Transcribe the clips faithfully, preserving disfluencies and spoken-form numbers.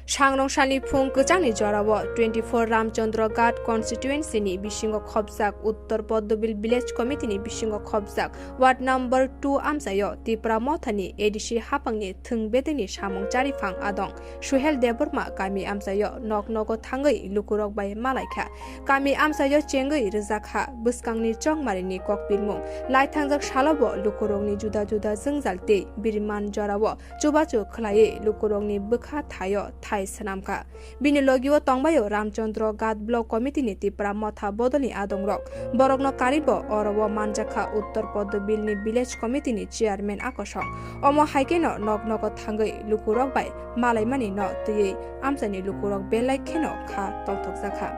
Sangrong salni phung kwchangni jorao twenty-four Ramchandra Ghat constituency ni bisingo khopjak Uttar Poddobil Village Committee ni bisingo khopjak Ward number two amchaio Tipra Mothani A D C haphangni thwng bedekni samung chariphang adong Suhel Debbarma kami amchaio nok nogo thangwi lukurok bai malaikha. Kami amchaio chengwi rwjakha bwskangni chongmarini kokpilmung. Laithangjak salobo lukurokni juda juda jwngjal tei biriman jorao chubachu khlaiwi lukurokni bwkha thaio thai swnamkha. Bini logio tongbaio Ramchandra Ghat Block Committee ni Tipra Motha bodolni adongrok. Borokno karibo oro o manjakha Uttar Poddobil ni Village Committee ni Chairman Akosong. Omo hai kheno nok nogo thangwi lukurok bai malaimani no twiwi amchaini lukurok belai kheno kha tongthokjakha.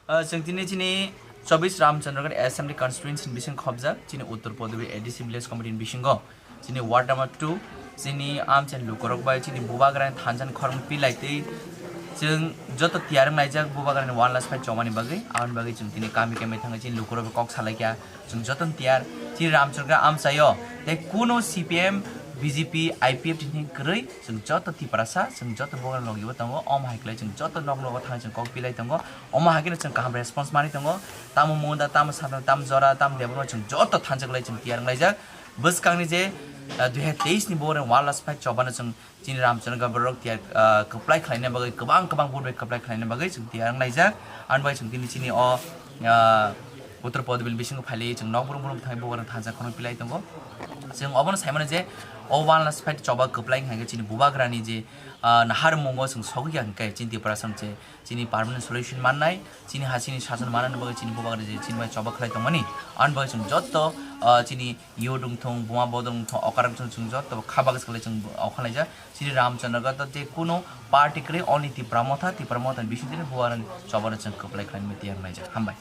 Ah, chwng tini chini chobbish Ramchandra Ghat Assembly Constituency ni bising khopjak chini Uttar Poddobil A D C Village Committee ni bisingo chini Ward number two chini amchaini lukurok bai chini bubagrani thansa ni khorang pilai tei chwng joto tiyar wnglaijak bubagrani one last fight chobani bagwi. Aboni bagwi chwng tini kami kami thangwi chini lukurok bai kok salaikha. Chwng jotono tiyar. Chini Ramchandra amchaio tei kuno C P M, B J P, I P F ni kwrwi chwng joto Tiprasa, chwng joto bubagrani logibo tongo. Omo hai khlai chwng joto nok nogo thangwi chwng kok pilai tongo. Omo hai kheno chwng kaham response manwi tongo. Tamo Munda, tamo Satnam, tamo Jora, tamo Debbarma chwng joto thansa kwlai chwng tiyar wnglaijak. Bwskangni je, ah, dui hazar teis ni bubagrani one last fight chobano chwng chini Ramchandra Ghat borok tiyar, ah, kwplai khlaina bagwi kwbang kwbang vote bai kwplai khlaina bagwi chwng tiyar wnglaijak. Ani bai chwng tini chini o, ah, Uttar Poddobil bisingo phailwi chwng nok brum brum thangwi bubagrani thansa khorang pilai tongo. Chwng obono saimano je o one last fight choba kwplai wngkha khe chini bubagrani je, ah, naharmungo chwng sogwi ya hwnkhe chini Tiprasa se chini permanent solution mannai, chini ha chini sason manani bagwi chini bubagrani je chini bai choba khlai tongmani. Ani bagwi chwng jotto, ah, chini youth wngthung, buma bodol wngthung, okra wngthung, chwng jotto kha bagwi se kwlai chwng okhalaijak. Chini Ramchandra Ghat je kuno party kwrwi, only Tipra Motha, Tipra Motha ni bisingtwi bubagrani chobano chwng kwplai khlainani tiyar wnglaijak. Hambai.